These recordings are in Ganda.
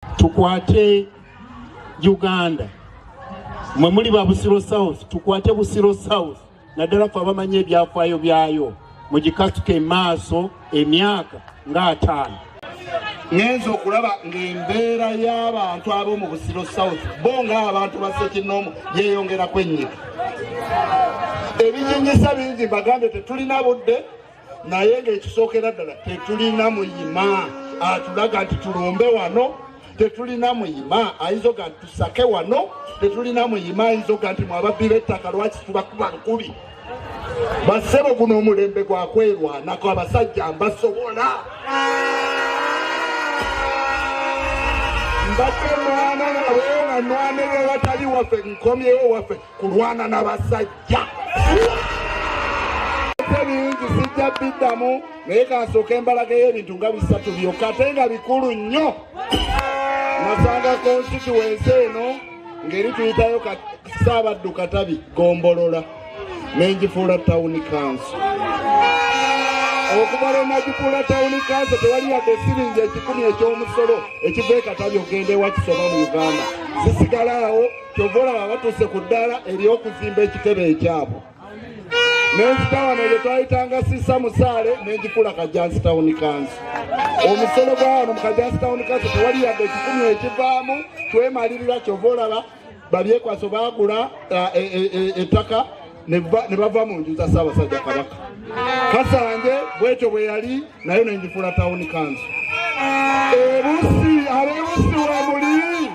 Tukwate Uganda, mwe muli ba Busiro South, tukwate Busiro South naddala ffe abamanyi ebyafaayo byayo, mugikasuke maaso emyaka nga 5. Ngenza okulaba ng'embeera y'abantu ab'omu Busiro South bo ng'abantu ba ssekinnoomu yeeyongera kwennyika. Ebijinyisa bingi, mbagambye tetulina budde, naye ng'ekisookera ddala tetulina muyima atulaga nti tulumbe wano, tetulina muyima ayinza oga nti tusake wano, tetulina muyima ayinza oga nti mwababbi b'ettaka lwaki tubakuba lukubi. Bassebo, guno omulembe gwa kwerwanako, abasajja mbasobola. Mbadde nwana nabo nga nwanira watali waffe, nkomyewo waffe kulwana n'abasajja. Bingi sijja biddamu, naye kansooka embalaga y'ebintu nga 3 byokka ate nga bikulu nnyo. Nasanga constituency eno ng'eri tuyitayo Ssaabaddu Katabi Gombolola, nengifuula town council. Okuva lwe nagifuula town council tewali yadde siringi 100 eky'omusolo ekiva e Katabi okugenda ewa Kisoma mu Uganda, zisigala awo. Kyova olaba batuuse ku ddaala ery'okuzimba ekitebe ekyabwe. Nenzita wano gye twayitanga Sisa Musaale, nengifuula Kajjansi Town Council. Omusolo gwa wano mu Kajjansi Town Council tewali yadde 100 ekivaamu, twemalirira. Kyova olaba babyekwaso baagula ettaka ne bava mu nju za Ssaabasajja Kabaka. Kasanje bwetyo bwe yali nayo nengifuula town council. Ebusi, abebusi wemuli,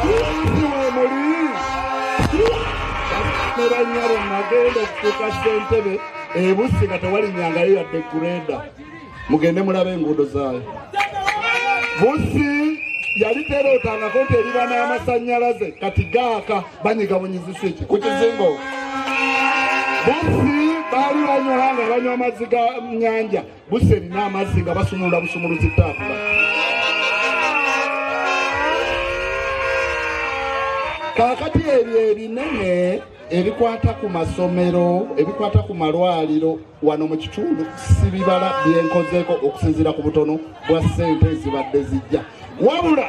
ebusi wemuli ne bannyabo. Nagenda okufuuka ssentebe Ebusi nga tewalinyangayo yadde grader. Mugende mulabe enguudo zaayo. Busi yali terootangako nti eriba n'amasannyalaze, kati gaaka banyiga bunyizi swiki ku kizingo. Busi baali banywa nga banywa amazzi ga nnyanja, Busi erina amazzi nga basumulula busumuluzi taapu. Kaakati ebyo ebinene ebikwata ku masomero, ebikwata ku malwaliro wano mu kitundu sibibala byenkozeeko okusinziira ku butono bwa ssente ezibadde zijja. Wabula